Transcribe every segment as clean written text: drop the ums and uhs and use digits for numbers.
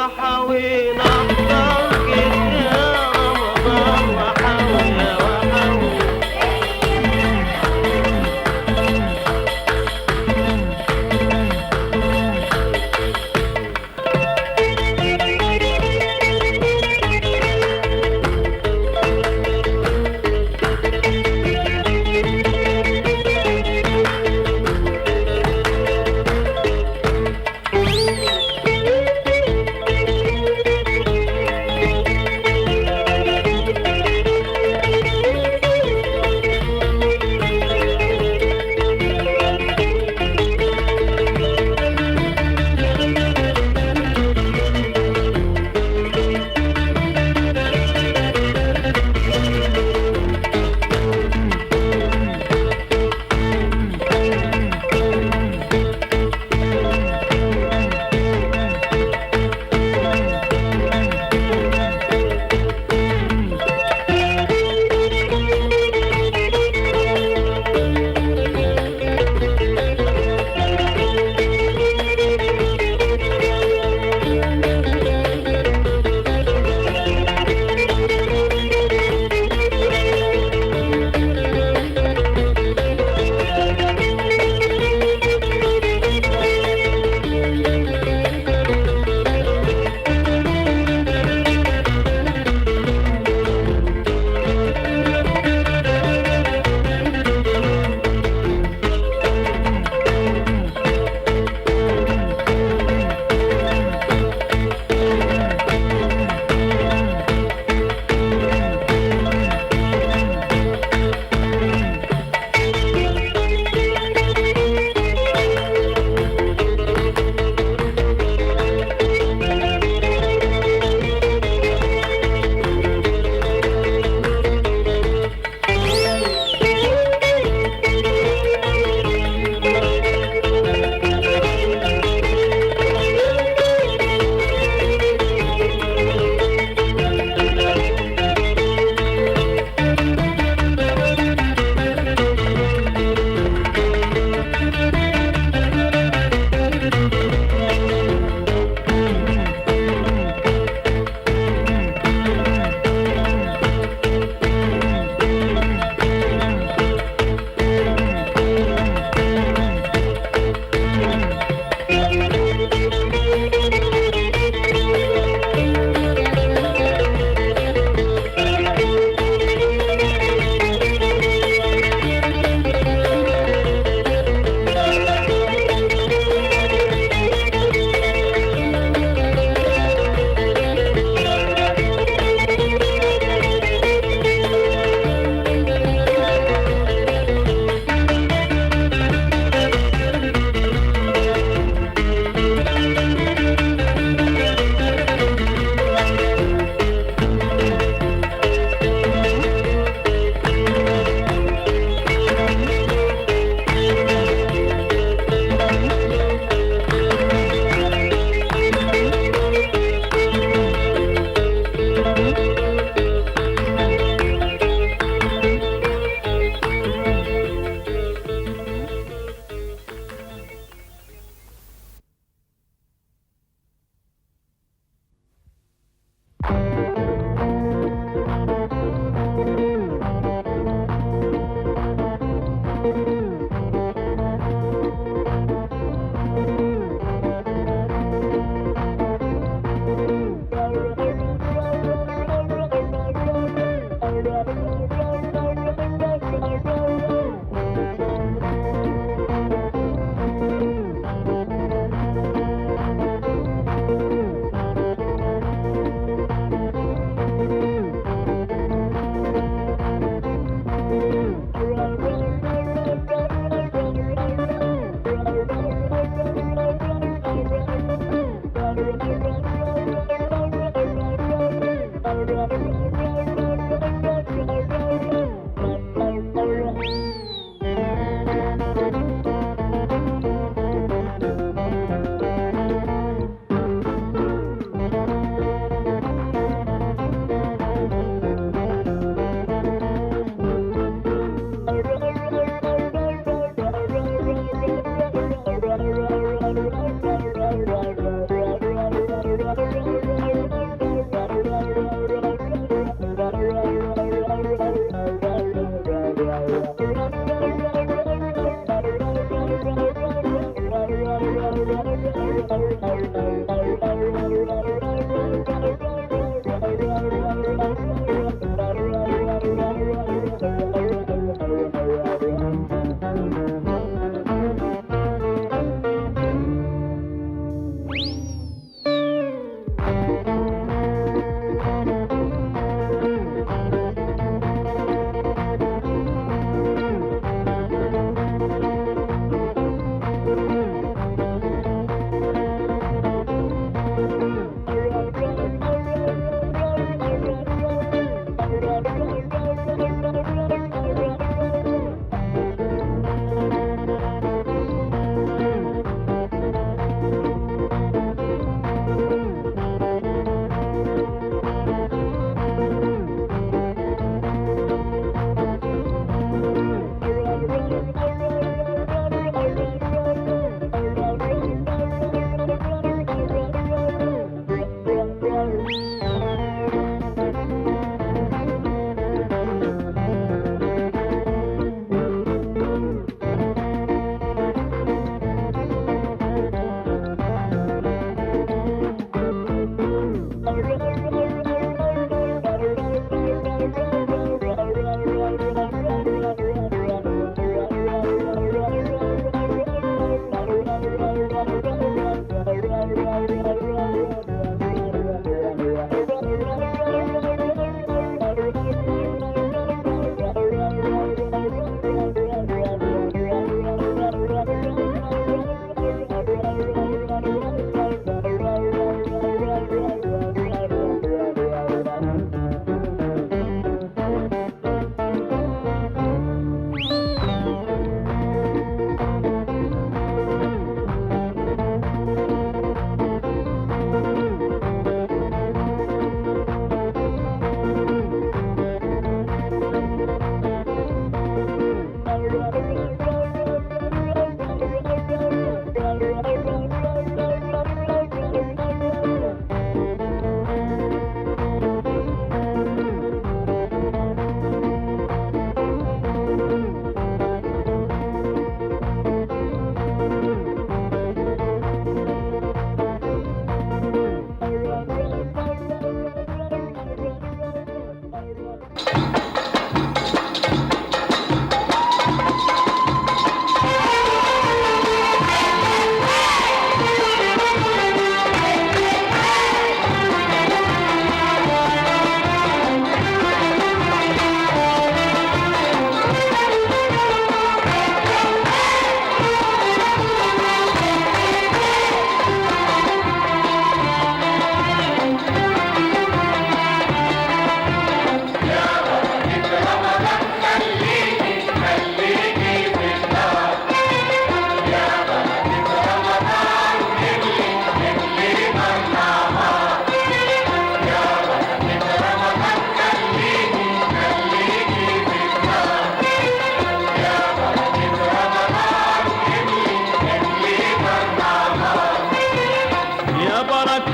وحوينا أفضل يا رمضان وحوي وحوي.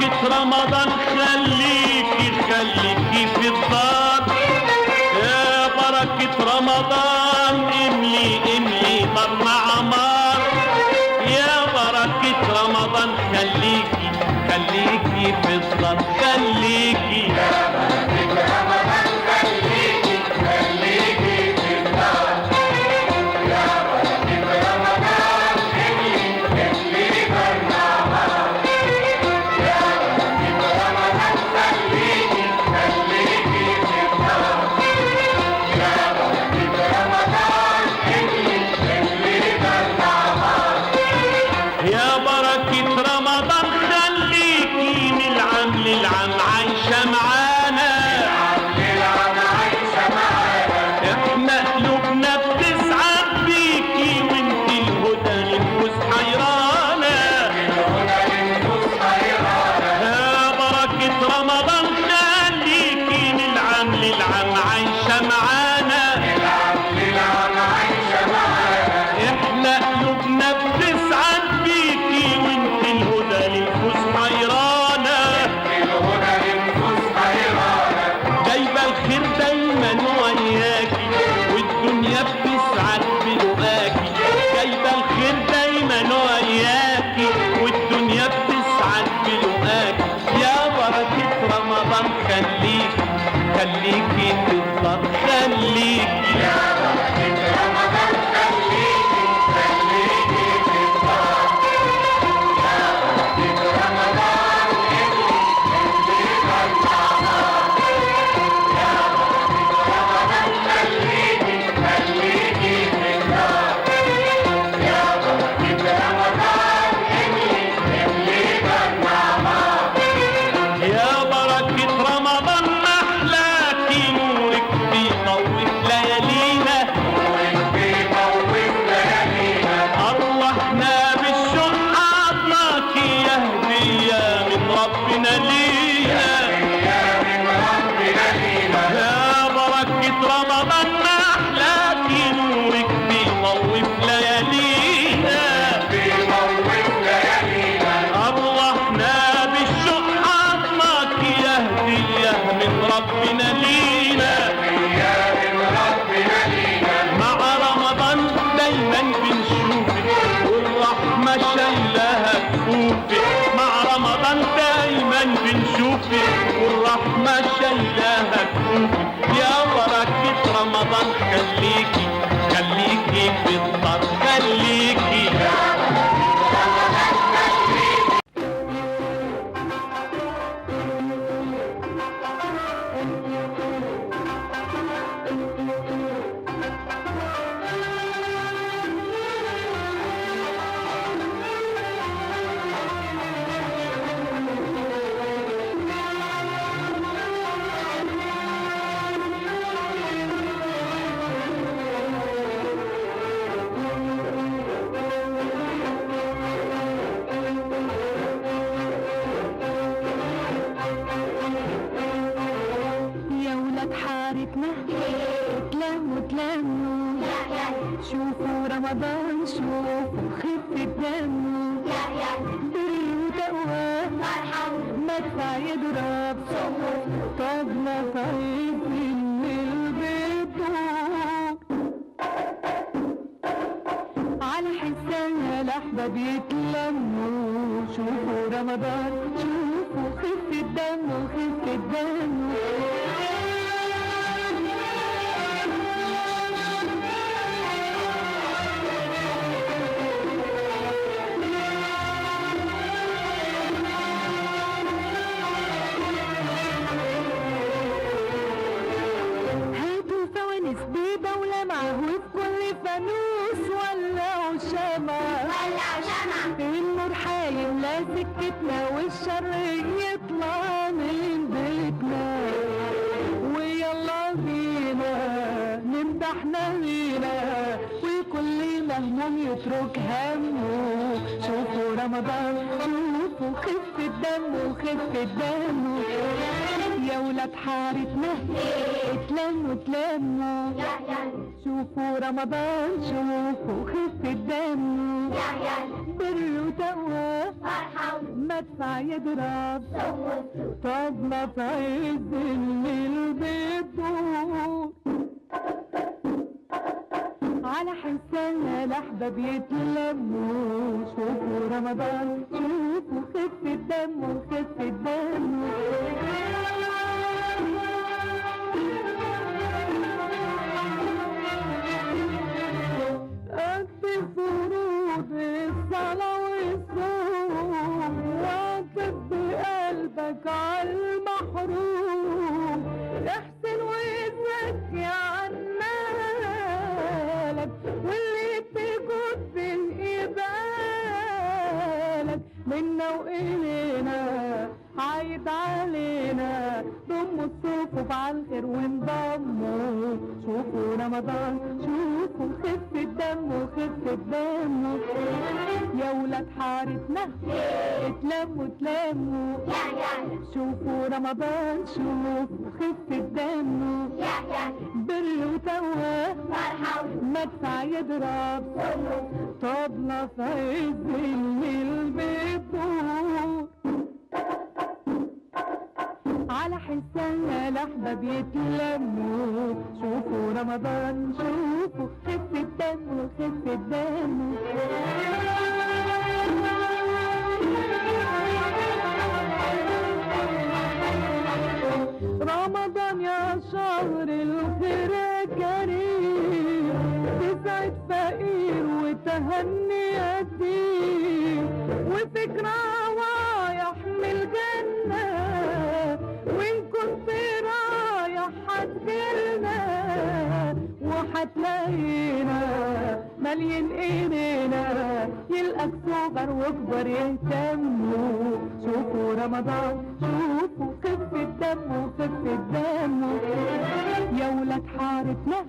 بركة رمضان خليكي خليكي في الدار، يا بركة رمضان املي املي دارنا عمار، يا بركة رمضان خليكي خليكي في الدار خليكي. يا بركة رمضان خليكي خليكي في الدار، يا بركة رمضان املي املي دارنا عمار، يا بركة رمضان خليكي خليكي في الدار، يا بركة رمضان املي املي دارنا عمار. يا بركة رمضان خليكي من العام للعام عايشة معانا، العام عايشة معانا، احنا قلوبنا بتسعد بيكي وانت الهدى للنفوس حيرانة، الهدى للنفوس حيرانة. يا بركة رمضان خليكي من العام للعام عايشة معانا، العام للعام عايشة معانا، احنا قلوبنا بتسعد بيكي وانت الهدى للنفوس حيرانة، الهدى للنفوس حيرانة. جايبة الخير دايما وياكي والدنيا بتسعد بلقاكي، جايبة الخير دايما وياكي والدنيا بتسعد بلقاكي، يا بركة رمضان خليكي خليكي في الدار خليكي. يا بركة رمضان خليكي خليكي في الدار، يا بركة رمضان املي املي دارنا عمار، يا بركة رمضان خليكي خليكي في الدار، يا بركة رمضان املي املي دارنا عمار. يا بركة رمضان محلاكي نورك بيضوي ليالينا، نورك بيضوي ليالينا، أرواحنا بالشوق عطناكي يا هدية من ربنا لينا، يا من ربنا لينا. يا بركة رمضان محلاكي نورك بيضوي ليالينا، بيضوي ليالينا، أرواحنا بالشوق عطناكي يا هدية من ربنا لينا، يا من ربنا لينا. مع رمضان دايما بنشوفك والرحمة شايلها كفوفك، مع رمضان دايما بنشوفك والرحمة شايلها كفوفك، يا بركة رمضان خليكي خليكي في الدار خليكي. يا بركة رمضان خليكي. يا ولاد حارتنا اتلموا اتلموا، شوفوا رمضان شوفوا خفة دمه، بر وتقوى مدفع يضرب طبلة في عز الليل بتدور، على حسها الأحباب يتلموا، شوفوا رمضان شوفوا خفة دمه خفة دمه. هاتوا فوانيس بيضة ولمعة وفي كل فانوس ولعوا شمعة، النور حايم لا سكتنا والشر يطلع من بيتنا، ويلا بينا نمدح نبينا وكل مهموم يترك همه، شوفوا رمضان شوفوا خفة دمه خفة دمه. يا ولاد حارتنا اتلموا اتلموا، شوفوا رمضان شوفوا خفة دمه، بر وتقوى مدفع يضرب، طبلة في عز الليل بتدور، على حسنا الأحباب يتلموا، شوفوا رمضان شوفوا خفة دمه خفة دمه. قد فروض الصلاة والصوم، واقف بقلبك عالمحروم، احسن وزكي عن مالك، واللي تجود في قبالك، منا وإلينا عايد علينا، ضموا الصفوف عالخير وانضموا، شوفوا رمضان شوفوا خفة دمه خفة دمه. يا ولاد حارتنا اتلموا اتلموا، شوفوا رمضان شوفوا خفة دمه، بر وتقوى مدفع يضرب، طبلة في عز الليل بتدور، على حسنا الأحباب يتلموا، شوفوا رمضان شوفوا خفة دمه خفة دمه. رمضان يا شهر الخير يا كريم، تسعد فقير وتهني يتيم، وفكرة رايح من الجنة، وإن كنت رايح هتجيلنا، وهتلاقينا مالين ايدينا، يلقاك صغر وكبر يهتموا، شوفوا رمضان شوفوا خفة دمه خفة دمه. يا ولاد حارتنا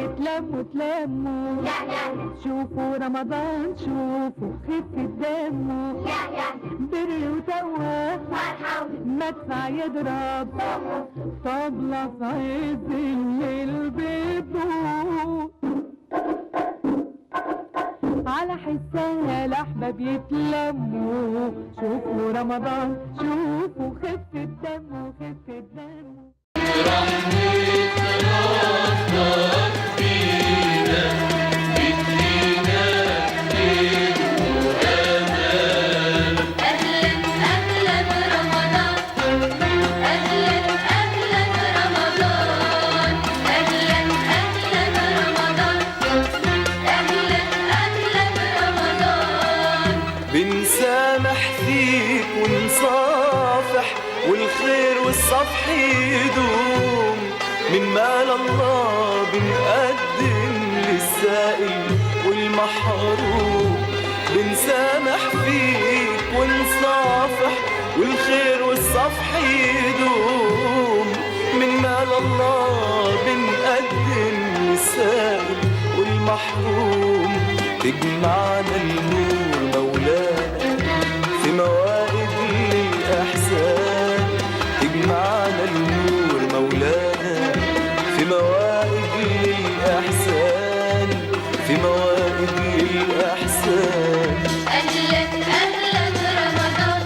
اتلموا اتلموا، شوفوا رمضان شوفوا خفة دمه، بر وتقوى مدفع يضرب، طبلة في عز الليل بتدور، على حسنا الأحباب يتلموا، شوفوا رمضان شوفوا خفة دمه خفة دمه. رحمة ربك فينا بتدينا خير وأمان. أهلا أهلا رمضان، أهلا أهلا رمضان، أهلا أهلا رمضان، أهلا أهلا رمضان. بنسامح فيك ونصافح، والخير والصفح يدوم، من مال الله بنقدم للسائل والمحروم. بنسامح فيك ونصافح، والخير والصفح يدوم، من مال الله بنقدم للسائل والمحروم. تجمعنا النور مولانا في موائد الإحسان، تجمعنا النور مولانا في موائد الإحسان، في موائد الإحسان. أهلا أهلا رمضان،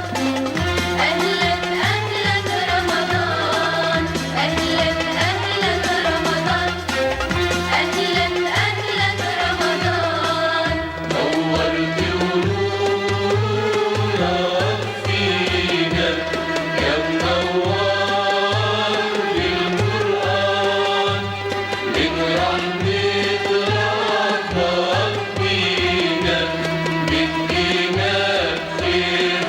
أهلا أهلا رمضان، أهلا أهلا رمضان، أهلا أهلا رمضان. نورت ونورك فينا يا منور بالقرآن، من رحمة ربك فينا بتدينا خير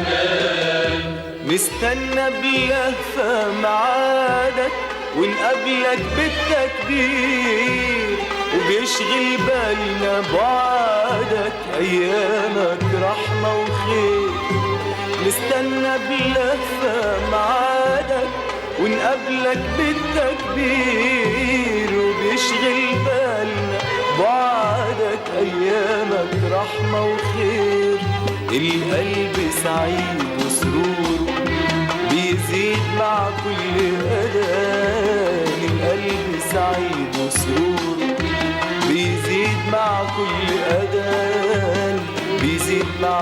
وأمان. نستنى بلهفة معادك ونقابلك بالتكبير، وبيشغل بالنا بعادك أيامك رحمة وخير. نستنى بلهفة معادك ونقابلك بالتكبير، وبيشغل بالنا بعادك أيامك رحمة وخير. القلب سعيد وسروره بيزيد مع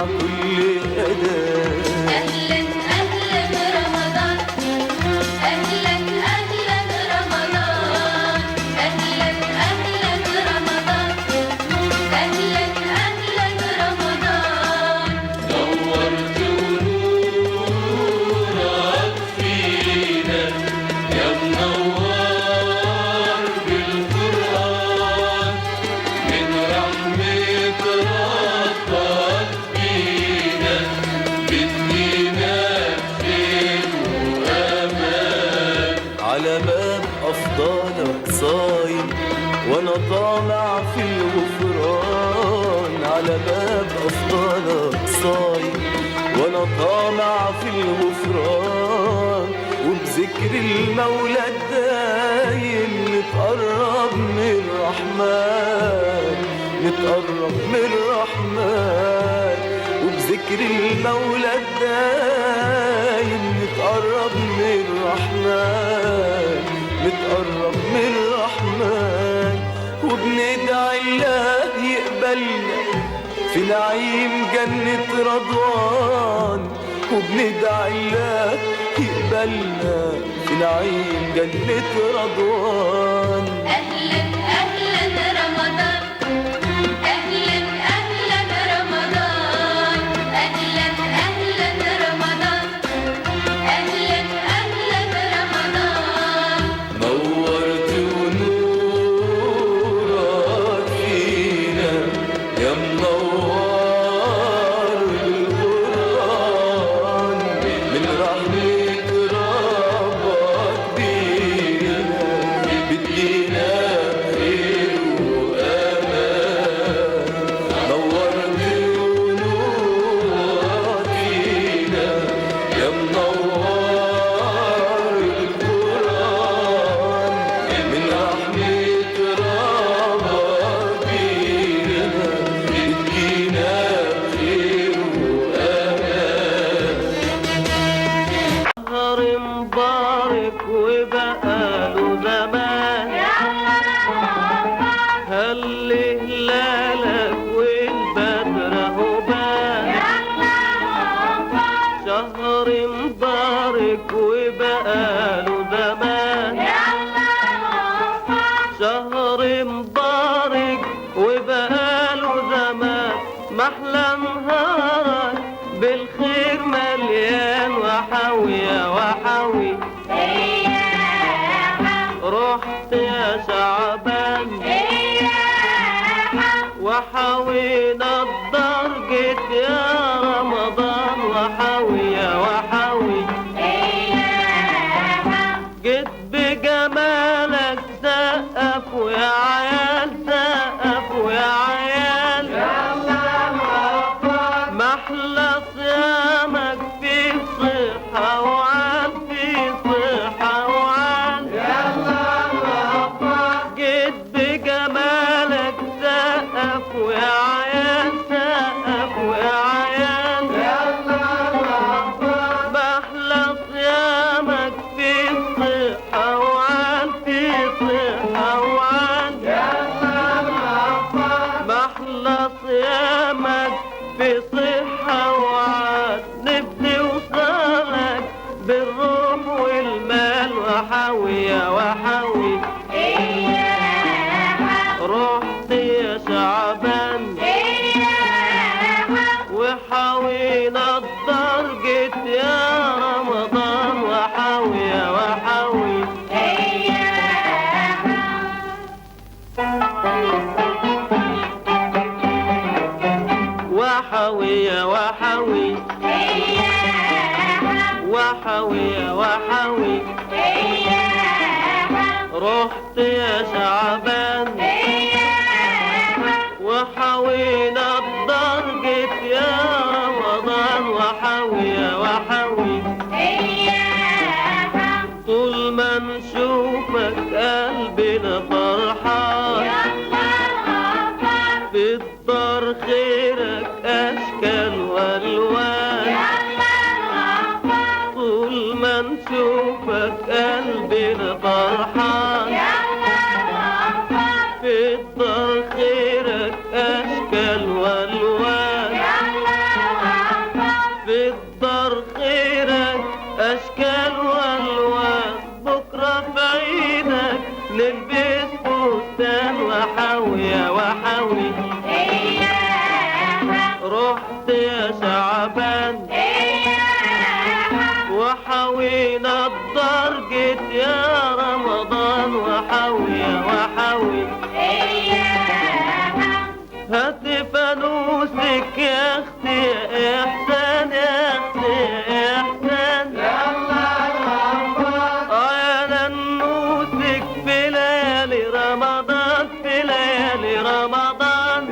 مع كل أذان. أهلا أهلا رمضان، أهلا أهلا رمضان، أهلا أهلا رمضان، أهلا أهلا رمضان. نورت ونورك فينا يا منور بالقرآن، من رحمة ربك فينا بتدينا خير وأمان. على باب أفضالك صايم وأنا طالع في الغفران، على باب أفضالك صايم وأنا طالع في الغفران، وبذكر المولى الدايم نتقرب من الرحمن، نتقرب من الرحمن، وبذكر المولى الدايم نتقرب من الرحمن، نتقرب من الرحمن، وبندعي الله يقبلنا في نعيم جنة رضوان، وبندعي الله يقبلنا في نعيم جنة رضوان. أهلا أهلا رمضان، أهلا أهلا رمضان، أهلا أهلا رمضان، أهلا أهلا رمضان. نورت ونورك فينا يا منور بالقرآن، من رحمة ربك بينا بتدينا خير وأمان. نورت ونورك فينا يا منور بالقرآن، من رحمة ربك بينا بتدينا خير وأمان. شهر مبارك وبقاله زمان، هل هلالك والبدر اهو بان. شهر مبارك وبقاله زمان، شهر مبارك وبقاله زمان، محلى نهارك بالخير مليان، وحاوي وحاوي رحت يا شعبان، وحاوينا الدار جيت يا رمضان، وحاوي وحاوي جيت بجمالك، سقف ويا عيال، سقف ويا عيال، محلى صيامك في صحة وعال، في صحة وعال، جيت بجمالك، سقف ويا عيال، سقف ويا عيال، محلى صيامك في صحة وعال، في صحة وعال، محلى صيامك في صحة وعال، نبني وصالك بالروح والمال، وحاوي وحاوي رحت يا شعبان، وحاوينا الدار جيت يا رمضان، وحاوي وحاوي. وحاوي وحاوي وحاوي وحاوي رحت يا شعبان، وحاوينا الدار جيت يا رمضان، وحاوي وحاوي طول ما نشوفك قلبنا فرحان، في الدار خيرك أشكال وألوان، طول ما نشوفك قلبنا فرحان، في الدار خيرك أشكال وألوان. أشكال وألوان. بكرة في عيدك نلبس فستان وحاوية وحاوي. رحت يا شعبان وحاوينا الدار، جيت يا رمضان وحاوية وحاوي. هات فانوسك يا اختي يا احسان، يا اختي يا احسان، يا ننوسك في ليالي رمضان، في ليالي رمضان.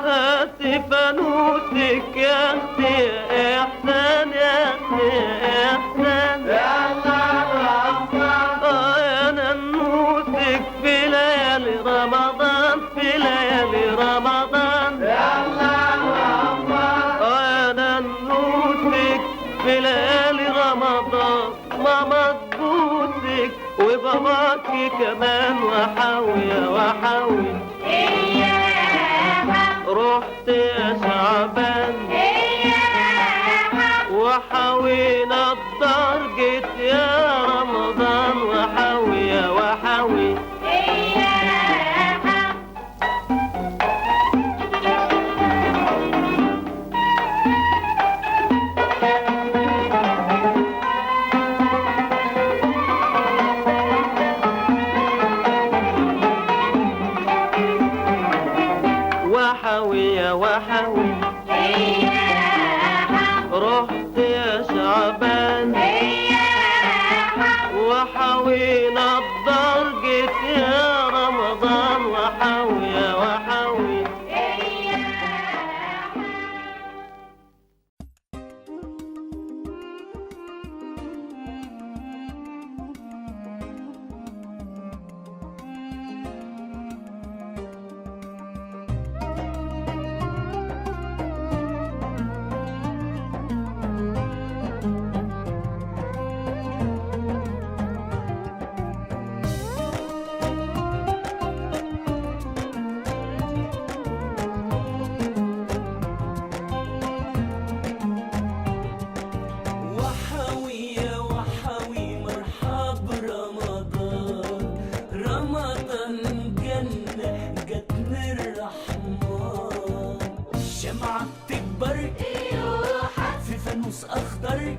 هات فانوسك يا اختي يا احسان، يا اختي يا احسان، يا ننوسك في ليالي رمضان، في ليالي رمضان. يا ننوسك في ليالي رمضان، ماما تبوسك وباباكي كمان وحاوية وحاوي. رحت يا شعبان وحاوينا الدار، جيت يا رمضان وحاوية وحاوي. وحاوية وحاوي. رحت يا شعبان وحاوينا الدار، جيت يا رمضان وحاوية وحاوي. الشمعة بتكبر في فانوس أخضر،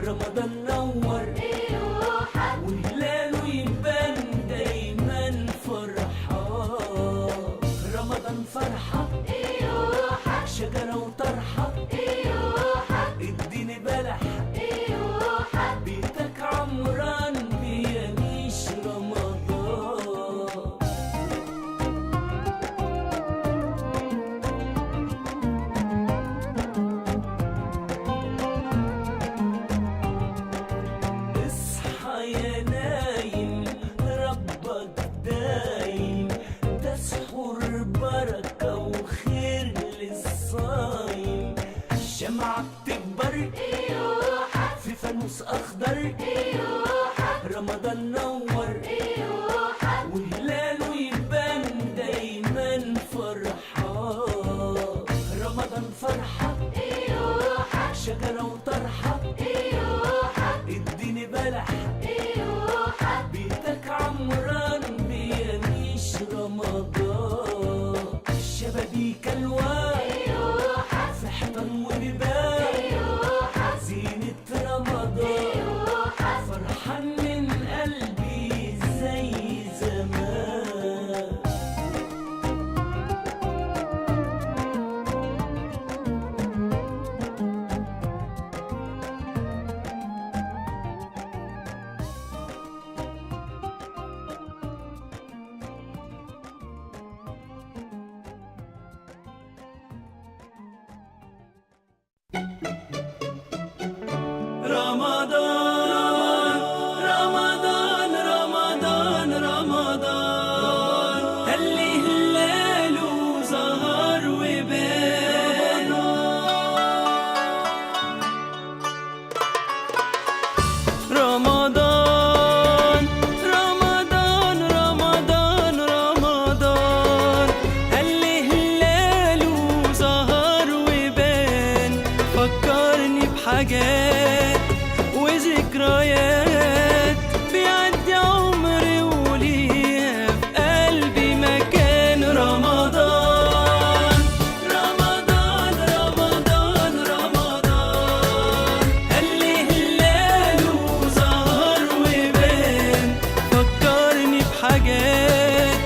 رمضان نور وهلاله يبان دايما فرحان. رمضان فرحة شجرة وطرحة، اديني بلح بيتك عمران بيميش رمضان. اصحى يا نايم ربك دايم، ده سحور بركة وخير للصايم. الشمعة بتكبر في فانوس أخضر، رمضان نور وهلاله يبان دايما فرحان. رمضان فرحة شجرة وطرحة، اديني بلح بيتك عمران بيميش رمضان. شبابيك الوان في حيطان وبيبان، زينة رمضان فرحان من قلبي زي زمان. بحاجات وذكريات، بيعدي عمري وليها في قلبي مكان. رمضان رمضان رمضان رمضان، هلي هلاله وظهر وبان، فكرني بحاجات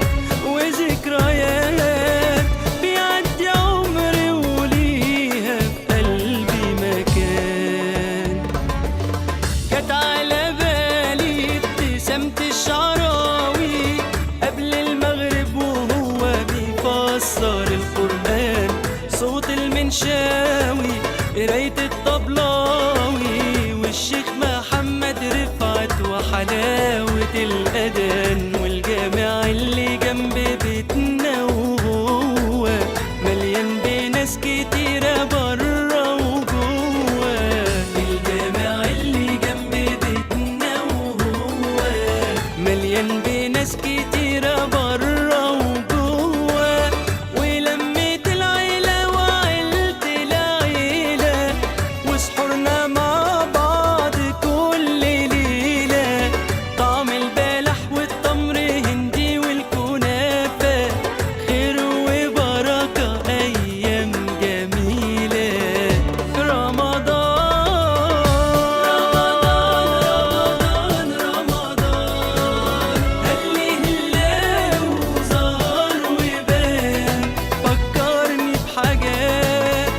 وذكريات، بيعدي عمري وليها في قلبي مكان. جت على بالي ابتسامة الشعراوي قبل المغرب وهو بيفسر القرآن، صوت المنشاوي قراية الطبلاوي، والشيخ محمد رفعت وحلاوة الأذان، والجامع اللي جنب بيتنا وهو مليان بناس كتيرة برا وجوه. الجامع اللي جنب بيتنا وهو مليان بناس كتيرة برا وجوه، ولمة العيلة وعيلة العيلة، وسحورنا مع بعض كل ليلة، طعم البلح والتمر هندي والكنافة، خير وبركة أيام جميلة. رمضان رمضان رمضان، هلي هلاله وظهر وبان، فكرني بحاجات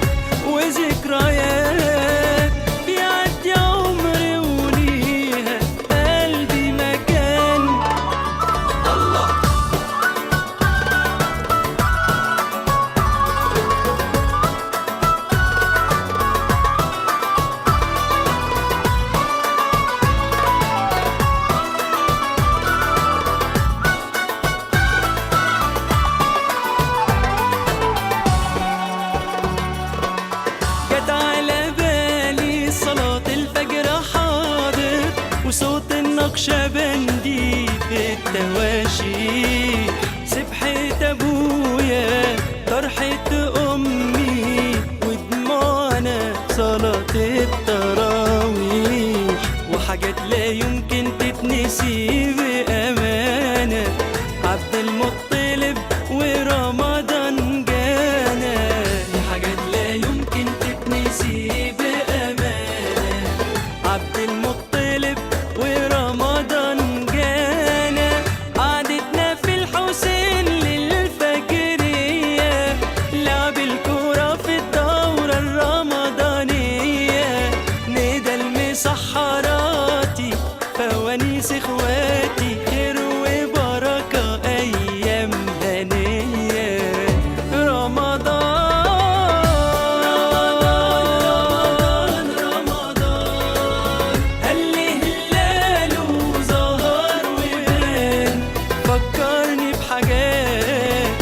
وذكريات، بيعدي عمري وليها في قلبي مكان. جت على بالي صلاة الفجر حاضر، وصوت النقشبندي في التواشي، سبحة أبويا طرحة أمي، ودموعنا صلاة التراويح، وحاجات لا يمكن تتنسي بأمانة، عبد المطلب ورمضان جانا، دي حاجات لا يمكن تتنسي بأمانة، عبد المطلب ورمضان جانا، قعدتنا في الحسين للفجرية، لعب الكورة في الدورة الرمضانية، ندى المسحراتي فوانيس اخواتي، خير وبركة أيام هنية. رمضان رمضان رمضان، هلي هلاله وظهر وبان، فكرني بحاجات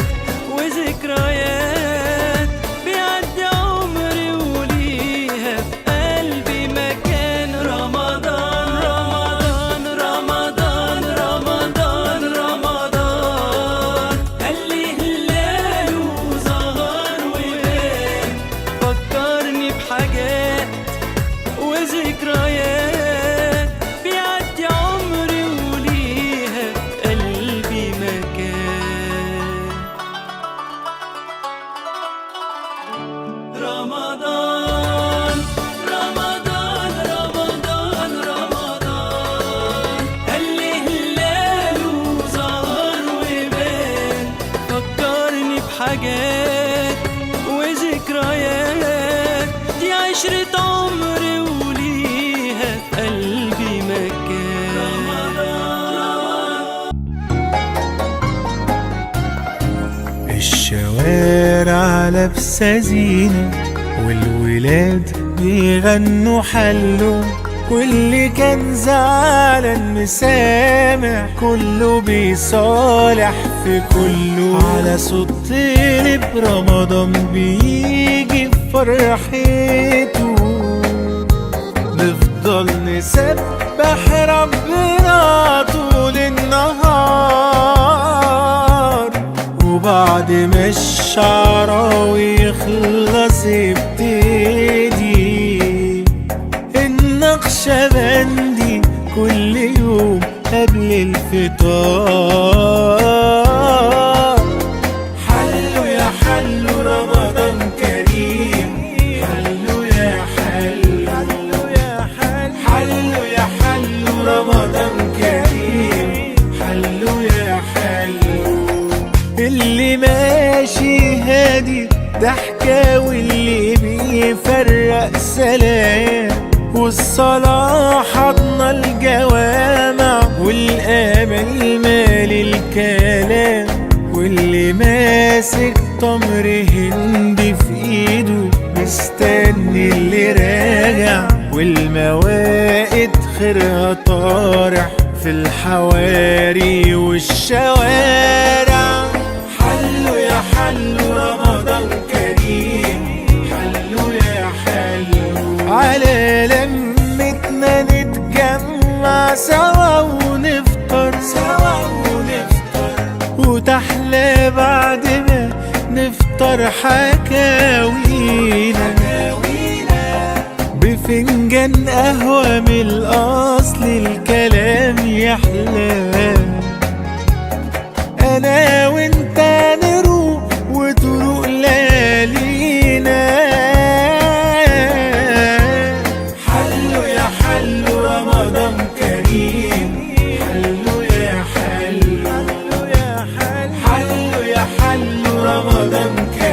وذكريات، بيعدي عمري وليها في قلبي مكان. رمضان رمضان رمضان رمضان رمضان، هلي هلاله وظهر وبان، فكرني بحاجات وذكريات، بيعدي عمري وليها في قلبي مكان. رمضان رمضان رمضان رمضان، هلي هلاله وظهر وبان، فكرني بحاجات وذكريات، دي عشرة عمري وليها في قلبي مكان. رمضان. الشوارع لابسة زينة، والولاد بيغنوا حلو، واللي كان زعلان مسامح، كله بيصالح في كله، على صوت طلب رمضان بيجي في فرحته، نفضل نسبح ربنا طول النهار، وبعد ما الشعراوي يخلص يبتدي النقشبندي كل يوم قبل الفطار. حلو يا حلو رمضان كريم، حلو يا حلو، حلو يا حلو رمضان كريم، حلو يا حلو. اللي ماشي هادي ضحكة واللي بيفرق سلام، والصلاة حضنا الجوامع والآمل مال الكلام، واللي ماسك تمر هندي في ايده مستني اللي راجع، والموائد خيرها طارح في الحواري والشوارع. حلو يا حلو رمضان كريم، حلو يا حلو. على لمتنا نتجمع سوا ونفطر، سوا ونفطر، وتحلى بعد ما نفطر حكاوينا بفنجان قهوة من الأصل الكلام يحلى. أنا وأنت نروق وتروق ليالينا. حلو يا حلو رمضان كريم، حلو يا حلو، حلو يا حلو رمضان كريم.